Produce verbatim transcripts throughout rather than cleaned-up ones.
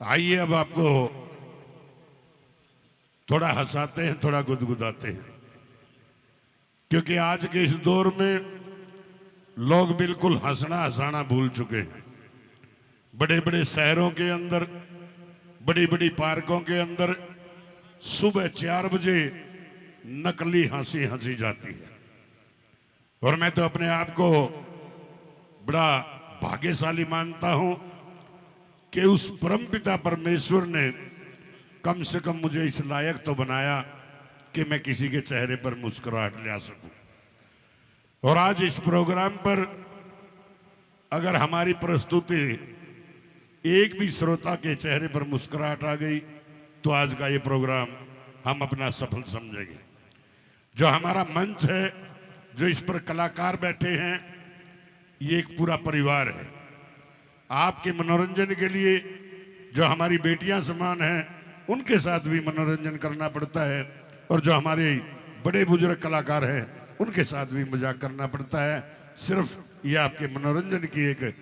आइए, अब आपको थोड़ा हंसाते हैं, थोड़ा गुदगुदाते हैं, क्योंकि आज के इस दौर में लोग बिल्कुल हंसना हंसाना भूल चुके हैं। बड़े बड़े शहरों के अंदर, बड़ी बड़ी पार्कों के अंदर सुबह चार बजे नकली हंसी हंसी जाती है। और मैं तो अपने आप को बड़ा भाग्यशाली मानता हूं कि उस परमपिता परमेश्वर ने कम से कम मुझे इस लायक तो बनाया कि मैं किसी के चेहरे पर मुस्कुराहट ला सकूं। और आज इस प्रोग्राम पर अगर हमारी प्रस्तुति एक भी श्रोता के चेहरे पर मुस्कुराहट आ गई, तो आज का ये प्रोग्राम हम अपना सफल समझेंगे। जो हमारा मंच है, जो इस पर कलाकार बैठे हैं, ये एक पूरा परिवार है। आपके मनोरंजन के लिए जो हमारी बेटियां समान हैं, उनके साथ भी मनोरंजन करना पड़ता है, और जो हमारे बड़े बुजुर्ग कलाकार हैं, उनके साथ भी मजाक करना पड़ता है। सिर्फ ये आपके मनोरंजन की एक, अ,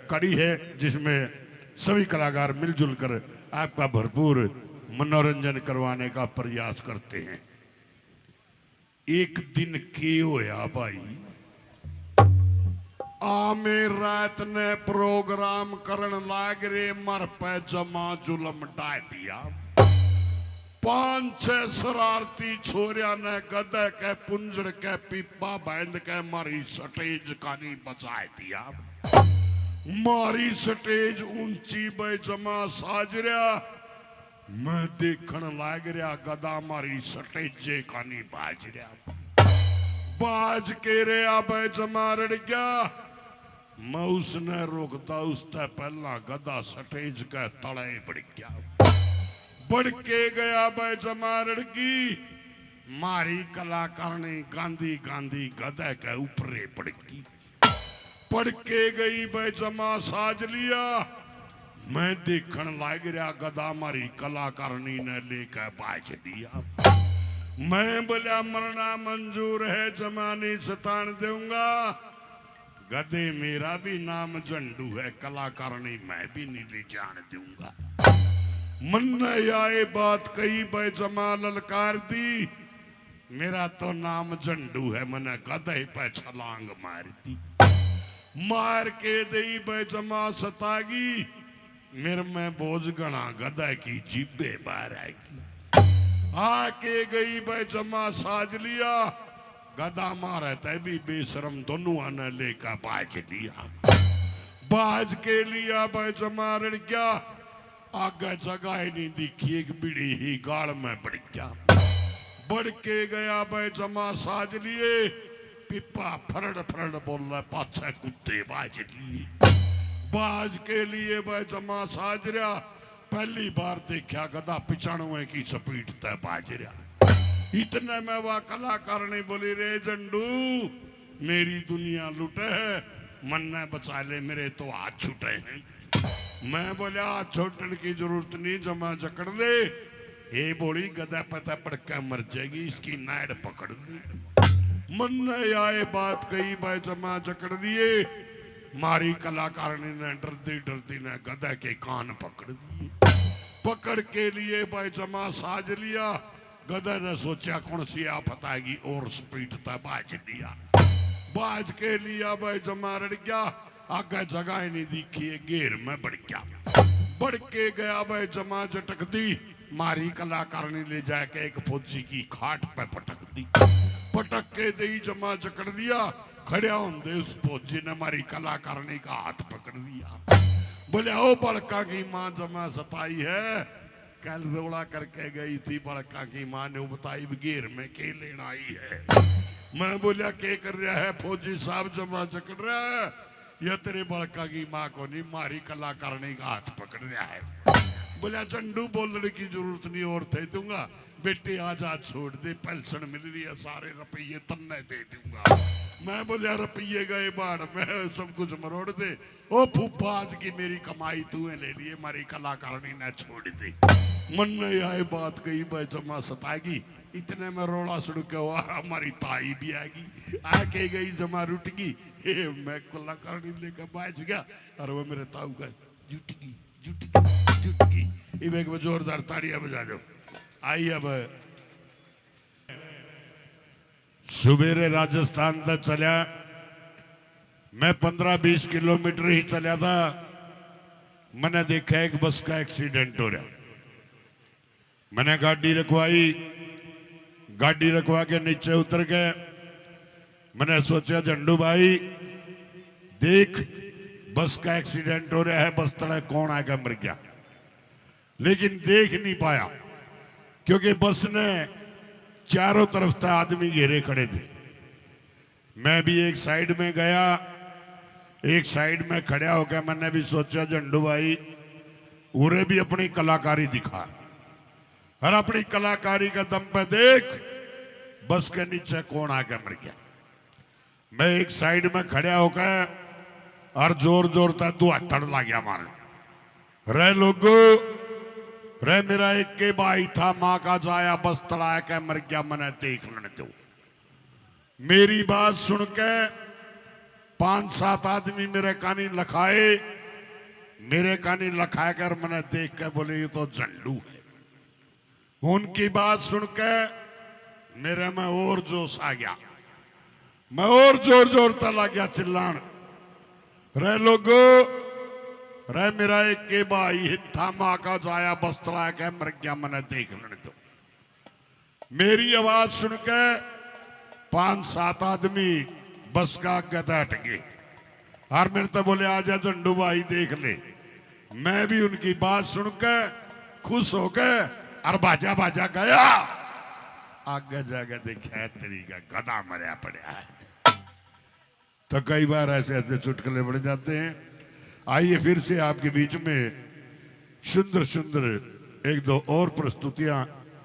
कड़ी है, जिसमें सभी कलाकार मिलजुल कर आपका भरपूर मनोरंजन करवाने का प्रयास करते हैं। एक दिन के होया भाई, आमे रात ने प्रोग्राम करण लाग रे, मर पे जमा जुलम डाह दिया। पांच छह शरारती छोरिया ने गधे के पुंजड़ के पीपा बांध के मारी स्टेज कानी बचा दिया। मारी स्टेज ऊंची बे जमा साज रहा। मैं देखण लाग रहा, गधा मारी स्टेजे कानी बाज रहा। बाज के रे आबे जमा रड़ गया। मैं उसने रोकता, उसते पहला गधा स्टेज के तले बढ़ गया। बढ़ के गया बे जमा रड़ गई। मारी कलाकारणी गांधी गांधी गधे के ऊपरे पड़ गई। पड़ के गई बे जमा साज लिया। मैं देखण लाग रहा, गधा मारी कलाकारणी ने लेके बाज लिया। मैं बोल्या, मरना मंजूर है, जमा नहीं सतान दूंगा। गधे, मेरा भी नाम झंडू है, कलाकारणी मैं भी नहीं ले जान दूंगा। मन्ने या ये बात कही बे जमा ललकार दी। मेरा तो नाम झंडू है, मन्ने गधे पे छलांग मार दी। मार के दई बे जमा सतागी। मेरे में बोझ घणा, गधे की जीभे बाहर आएगी। आके गई बे जमा साज लिया। गधा मारे तै भी बेशरम दोनुआ ने लेकर बाज लिया। बाज के लिया बे जमा रड़ गया। आगे जगह ही नहीं दिखी, एक बीड़ी ही गाल में पड़ गया। बढ़ के गया बे जमा साज लिए। पिप्पा फरड़ फरड़ बोल रहा, पाछे कुत्ते बाज लिए। बाज के लिए बे जमा साज रहा। पहली बार देखा गधा पचानवे की स्पीड तै बाज रहा। इतने में वह कलाकारणी बोली, रे झंडू, मेरी दुनिया लुटे है, मन्ने बचा ले, मेरे तो हाथ छूटे हैं। मैं बोल्या, हाथ छोड़ने की जरूरत नहीं, जमा जकड़ दे। ये बोली, गधा पता पड़ के मर जाएगी, इसकी नाड़ पकड़ दे। मन्ने या ये बात कही बे जमा जकड़ दिए। मारी कलाकारणी ने डरती डरती ने गधा के कान पकड़ दिए। पकड़ के लिए बे जमा साज लिया। गधे ने सोचा, कौन सी आफत आएगी, और स्पीड तै बाज लिया। बाज के लिया बे जमा रड़ गया। आगे जगह ही नहीं दिखी, ये घेर में बढ़ गया। बढ़ के गया बे जमा झटक दी। मारी कलाकारणी ले जाके एक फौजी की खाट पे पटक दी। पटक के दई जमा जकड़ दिया। खड़िया होंदे उस फौजी ने मारी कलाकारणी का हाथ पकड़ दिया। बोले, ओ बड़का की माँ जमा सताई है, कल रोला करके गई थी बड़का की माँ ने, बताई भी घेर में के लेना आई है। मैं बोलिया, के कर रहा है फौजी साहब, जमा जकड़ रहा है? या तेरे बड़का की माँ को नहीं, मारी कलाकारणी का हाथ पकड़ रहा है। बोलिया, झंडू बोलने की जरूरत नहीं, और दे दूंगा। बेटे, आज, आज छोड़ दे, पेंशन मिल रही है, सारे रुपये तन्ने दे दूंगा। मैं बोलिया, रुपये गए बाढ़ में, सब कुछ मरोड़ दे। ओ फूफा, आज की मेरी कमाई तूने ले लिए, मारी कलाकारणी ने छोड़ दे। मन्ने या ये बात कही बे जमा सतागी। इतने में रोला सुन के हुआ, हमारी ताई भी आ गई। आके गई जमा रुट गई। हे, मैं कलाकारणी लेकर बाज गया और वो मेरे ताऊ का जुट गई, जुट गई। इब एक बार जोरदार ताड़ियां बजा दो। आई अब। सवेरे राजस्थान तक चलिया, मैं पन्द्रह बीस किलोमीटर ही चलिया था, मैंने देखा एक बस का एक्सीडेंट हो रहा। मैंने गाड़ी रुकवाई, गाड़ी रुकवा के नीचे उतर गए। मैंने सोचा, झंडू भाई, देख, बस का एक्सीडेंट हो रहा है, बस तले कौन आके मर गया, लेकिन देख नहीं पाया, क्योंकि बस ने चारों तरफ से आदमी घेरे खड़े थे। मैं भी एक साइड में गया, एक साइड में खड़ा होकर मैंने भी सोचा, झंडू भाई, उरे भी अपनी कलाकारी दिखा और अपनी कलाकारी के दम पे देख, बस के नीचे कौन आके मर गया। मैं एक साइड में खड़ा होकर और जोर जोर तक दुहातड़ लाग्या मारन, रे लोगो, रे मेरा एक के भाई था, माँ का जाया, बस तले आके मर गया, मने देख लेने दो। मेरी बात सुन के पांच सात आदमी मेरे कानी लखाए, मेरे कानी लखा कर मने देख के बोले, ये तो झंडू है। उनकी बात सुन के मेरे में और जोश आ गया, मैं और जोर जोर तक लग गया चिल्लान, रे लोगो, रे मेरा एक के भाई हित्था, माँ का जाया, बस तले आके मर गया, मने देख लेने दो। मेरी आवाज सुन के पांच सात आदमी बस का आगे तै हट गए और मेरे तै बोले, आजा झंडू भाई, देख ले। मैं भी उनकी बात सुन के खुश होके और भाजा भाजा गया। आगे जाके देखा, तेरी का गधा मरया पड़ा है। तो कई बार ऐसे ऐसे चुटकुले बन जाते हैं। आइए, फिर से आपके बीच में सुंदर सुंदर एक दो और प्रस्तुतियां